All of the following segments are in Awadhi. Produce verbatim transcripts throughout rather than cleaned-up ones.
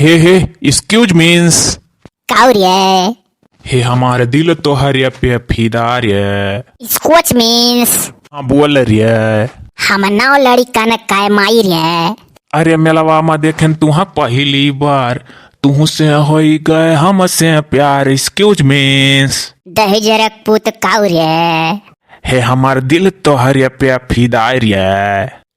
हे, हे, excuse means। काऊ रे? हे हमार दिल तोहरे पे फिदा रे। Scotch means। हाँ, बोल रे। हम नौ लड़िकन कै माई रे। अरे मेलवा मा देखेन तुहा पहिली बार, तुहसे होई गए हमसे प्यार, excuse means। दहिजरक पूत काऊ रे? हे हमार दिल तोहरे पे फिदा रे।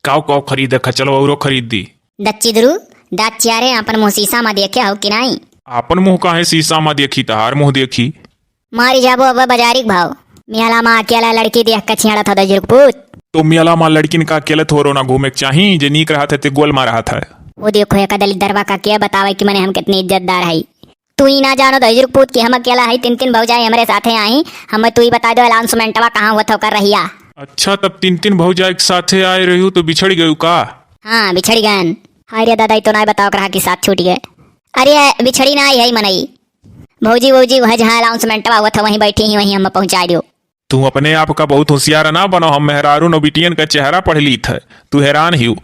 काऊ काऊ खरीदे खा, चलो औरो खरीद दी। दच्चिदरू, दाँत चियारे, आपन मुँह शीशा मा देखे हौ कि नाई? आपन मुँह काहे शीशा मा देखी, तहार मुँह देखी। मारी जाबो अब बजारी क भाव। मेला मा अकेला लड़की देख के छियाड़त हौ दहिजरक पूत। तो मेला मा लड़किन का अकेले थोरो ना घूमे के चाही, जे नीक रहत है ते गोल मा रहत है। वो देखो एक दलिद्दरवा का के बतावे कि मने हम कितनी इज्जतदार है। तू ही ना जानो दहिजरक पूत कि हम अकेला है, तीन तीन भौजाई हमरे साथे आई, हमें तू ही बता दो अनाउंसमेंटवा कहाँ हुआ था कर रहिया। अच्छा, तब तीन तीन भौजाई के साथे आए रही तो बिछड़ गयू का? हाँ, बिछड़ गयन। हाय रे दादा, ई तो नाय बताओ रहा कि साथ छूट गए। अरे बिछड़ी ना आई है मनई, भौजी वौजी वह जहाँ अनाउंसमेंटवा हुआ था वहीं बैठी ही, वहीं हम पहुँचा दियो। तू अपने आप का बहुत होशियार ना बनो, हम मेहरारू नौ बिटियन का चेहरा पढ़ लीत है, तू हैरान हिउ।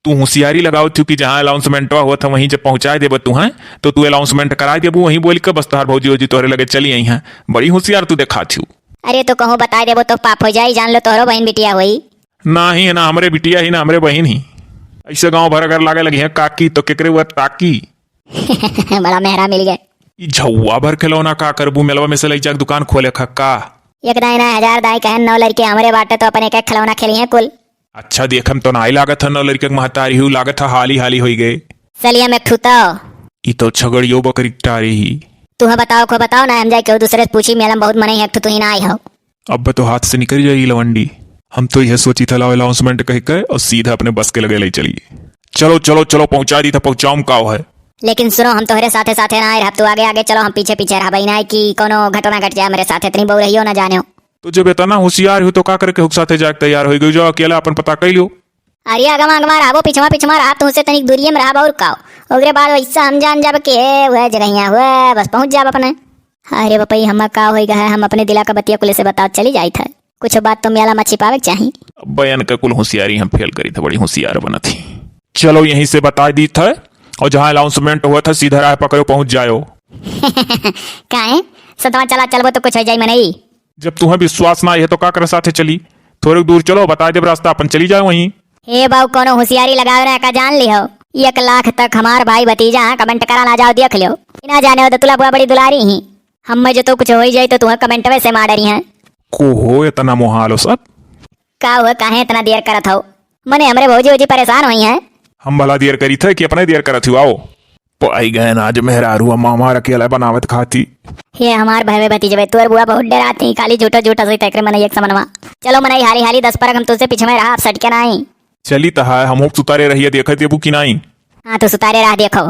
तू होशियारी लगावत हिउ कि जहाँ अनाउंसमेंटवा होत है वहीं जब पहुँचाए देबे तू हैं, तो तू अनाउंसमेंट कराए देबू वहीं बोल के, बस तोहार भौजी वौजी तोहरे लगे चली आई हैं। बड़ी होशियार तू देखात हिउ। अरे तो कहूँ बताए देबो तो पाप हो जाई, जान लो तोहरो बहिन बिटिया होई। ना ही है, ना हमरे बिटिया ही, ना हमरे बहिन ही। ऐसे गाँव भर अगर लागे लगी है काकी तो केकरे वो ताकी। बड़ा मेहरा मिल गए। ई झौआ भर खिलौना का करबू, मेलवा में से लई जाके दुकान खोले खा का? एक दाई ना हजार दाई कहन, नौ लड़के हमरे बाटे तो अपन एक एक खिलौना खेली हैं कुल। अच्छा, देखम तो नाई लागत है, नौ लड़के के महतारी हूँ, लागत है हाली हाली होई गए। चलिए हम एक ठुताओ। ई तो छगड़ियो बकरी टारी ही। तू है बताओ, खो बताओ ना, हम जाए केहू दूसरे से पूछी, मेला में बहुत मनई है, एक ठो तू ही ना आई हो। अब तो हाथ से निकल जाई लवंडी। हम तो यह सोची था लाओ अनाउंसमेंट कह के और सीधा अपने बस के लगे ले चली। चलो, चलो, चलो, पहुंचा दी था, पहुंचाऊं का है। लेकिन सुनो, हम तोहरे साथे साथे ना आए रहब, तू आगे आगे चलो, हम पीछे पीछे रहब, ई ना कि कोनो घटना घट जाए हमरे साथे, इतनी बहू रहियो ना जाने हो। तो जब इतना होशियार हो तो का करके हुक साथे जाके तैयार हो गई, जो अकेला अपन पता कर लियो। अरे अगमा अगमा रहबो, पिछवा पिछवा रहब, तुमसे तनिक दूरिये में रहब और का। ओकरे बाद वैसा हम जान जाब कि हे, वह जगहिया हुआ, बस पहुंच जाब अपने। अरे बपई, हम का होई गए, हम अपने दिला का बतिया कुल से बता चली जाई था। कुछ बात तो मेला में छिपावे के चाही। अब बयान का कुल होशियारी हम फेल करी था, बड़ी होशियार बनत ही। चलो यहीं से बता दी था, और जहाँ अनाउंसमेंट हुआ था सीधा राह पकड़ो पहुंच जायो। काहे? सतवा चला चलबो तो कुछ हो जाई मनई। जब तुम्हें विश्वास ना है तो का करे साथे चली? थोड़े दूर चलो, बता देब रास्ता, अपन चली जाओ वहीं। हे बाऊ, कोनो होशियारी लगावे ना का जान लिहो। एक लाख तक हमार भाई भतीजा हाँ कमेंट करा ना जाओ, देख लियो। ना जाने हो तो तुला बुआ बड़ी दुलारी ही। हम में जो तो कुछ हो ही जाए तो तुम्हें कमेंट में से मार डरी हैं। को हो इतना मोहालो सब? का हुआ, काहे इतना देर करत हो? मने हमरे भौजी वौजी परेशान होई हैं। हम भला देर करी थे कि अपने देर करत हुआ हो? पाई गए ना आज मेहरारू मामा अकेला बनावत खाती। हे हमार भाई भतीजवे, तोर बुआ बहुत डराती, खाली झूठा झूठा से तकरे मनई एक समनवा। चलो मनई हाली हाली दस परक हम तुझसे पीछे में रहा, आप सटके ना आई। चली त है, हम सुतारे रहिए देखत देबू कि नाई। हाँ तो सुतारे रहा देखो।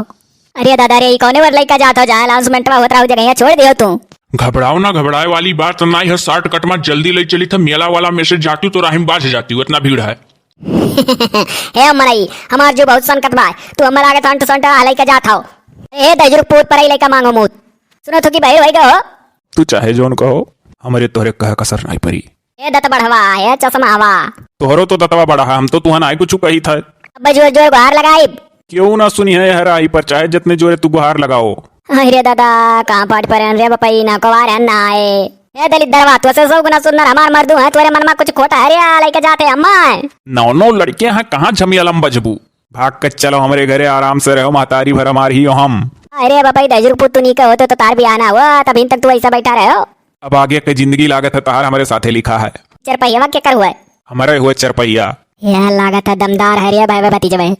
अरे दादा रे, ई कौने वर लइका जात हो, जहाँ अनाउंसमेंट में होत रहा जगह छोड़ दियो तू। घबराओ ना, घबराए वाली बात नाई है, शॉर्टकट में जल्दी ले चली था, मेला वाला में से जाती तो राही में बाज जाती, उतना भीड़ है। हे मनई, हमार जो बहुत सनकत बा, तू हमर आगे संट संट हलाई के जात हौ। ए दहिजरू पूत परई लइका मांगो मूत। सुनो थो कि बहिर होई गयो। तू चाहे जोन कहो, हमरे तोहरे कह कसर नहीं परी। ए दत बढ़वा, ए चश्मा हवा। तोहरो तो दतवा बड़ा है, हम तो तुहा नहीं कुछ कही था। अब जोर जोर गुहार लगाई। क्यों ना सुनी है हराई पर, चाहे जितने जोरे तू गुहार लगाओ। अरे दादा, कहाँ पाट पर रे बपई, ना कवार है ना आए। ए दलित दरवा, तो से सौ गुना सुंदर हमार मर्दू है, तोरे मन में कुछ खोटा है रे, आ लेके जाते अम्मा। नौ नौ लड़के हैं, कहाँ झमियालम बजबू? भाग के चलो हमरे घरे, आराम से रहो, महतारी भर हमार ही हो हम। अरे बपई, दहिजरू पूत तू नी के होते तो तार भी आना हुआ, तभी तक तू ऐसा बैठा रहे हो। अब आगे के जिंदगी लागत है तहार हमरे साथे लिखा है। चरपहियावा केकर हुआ है? हमरे हुए चरपहिया। यह लागत है दमदार है रे भाई, भाई भतीजवे।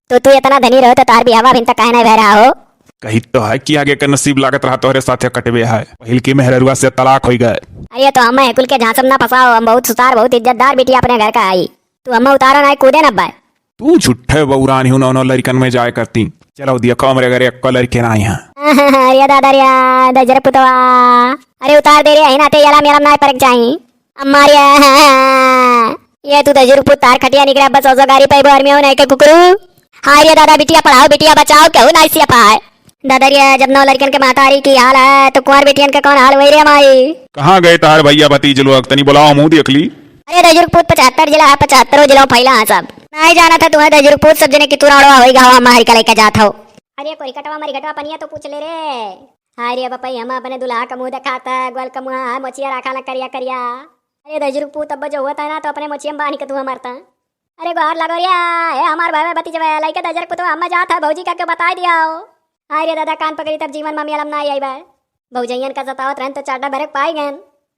तो तू इतना धनी रहो तो तार बियाहवा अभी तक काहे नहीं भय रहा हो? कही तो है कि आगे का नसीब लागत रहा तोहरे साथे कटबे है। पहिल की मेहररुआ से तलाक होई गए। अरे तो हम कुल के झांसम ना फंसाओ, हम बहुत सुतार, बहुत इज्जतदार बिटिया अपने घर का आई। तू हम उतारो ना कूदे ना बाय। तू झूठे बौरान ही उन्होंने लड़कन में जाए करती। चलो देखो हमरे घरे एक्को लड़के ना आई हैं। अरे दादा रे, दहिजरू पुतवा। अरे उतार दे रे, है ना ते यलम यलम ना परक जाई। अम्मा रे, ये तू दहिजरू पुत तार खटिया निकरा बस ओजो गारी पे बोर में हो नहीं के कुकरू। हाय रे दादा, बिटिया पढ़ाओ, बिटिया बचाओ, केहू नहीं सिया पाए। दादा रे, जब नौ लड़कन के महतारी की हाल है, तो कुंवर बिटियन के कौन हाल हुई रे माई? कहाँ गए तार भैया भतीज लोग? तनी बुलाओ, मुंह देख ली। अरे दहिजरू पूत पचहत्तर जिला है, पचहत्तरों जिलों फैला है सब। नहीं जाना था तुम्हें दहिजरू पूत, सब जने की तू राड़वा होई गवा, मार के लेके जात हो। अरे कोरिकटवा मरिघटवा पनिया तो पूछ ले रे। हाय रे बपई, हम अपने दुल्हा का मुँह देखाता, ग्वाल का मुँह, हाँ, मोछिया राखा ना करिया करिया। अरे दहिजरक पूत, अब जो होत है ना तो अपने मोछिया में बान्हि के धुआँ मारता। अरे गोहार लागो रे, ए हमार भाई भतीजवा, लइका दहिजरक पुतवा, अम्मा जात है, भौजी का के बताइ दिया हो। हाय रे दादा, कान पकड़ी तब जीवन मामी अलम ना आई बा। भौजैयन का सतावत रहन तो चाटा भरक पाइ गएन।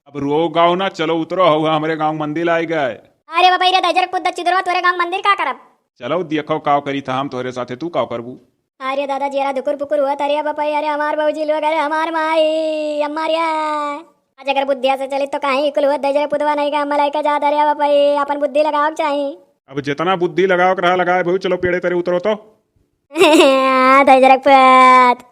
अब रो गाओ ना, चलो उतरो, हऊ हमरे गाँव मंदिर आइ गए। अरे बपई रे दहिजरक पुत, दच्चू दुरवा, तोरे गाँव मंदिर का करब? चलो देखो काव करी था हम तोहरे साथे, तू काव करबू? अरे दादा, जियरा धुकुर पुकुर होत, अरे बपई, अरे हमार भौजी लोग, अरे हमार माई, अम्मा रे। आज अगर बुद्धिया से चली तो काहे इकुल होत, दहिजरक पुतवा नहीं का अम्मा लइका जात, अरे बपई, अपन बुद्धि लगावक चाही। अब जितना बुद्धि लगावक रहा लगाए भऊ, चलो पेड़े तरे उतरो तो। दहिजरक पुत।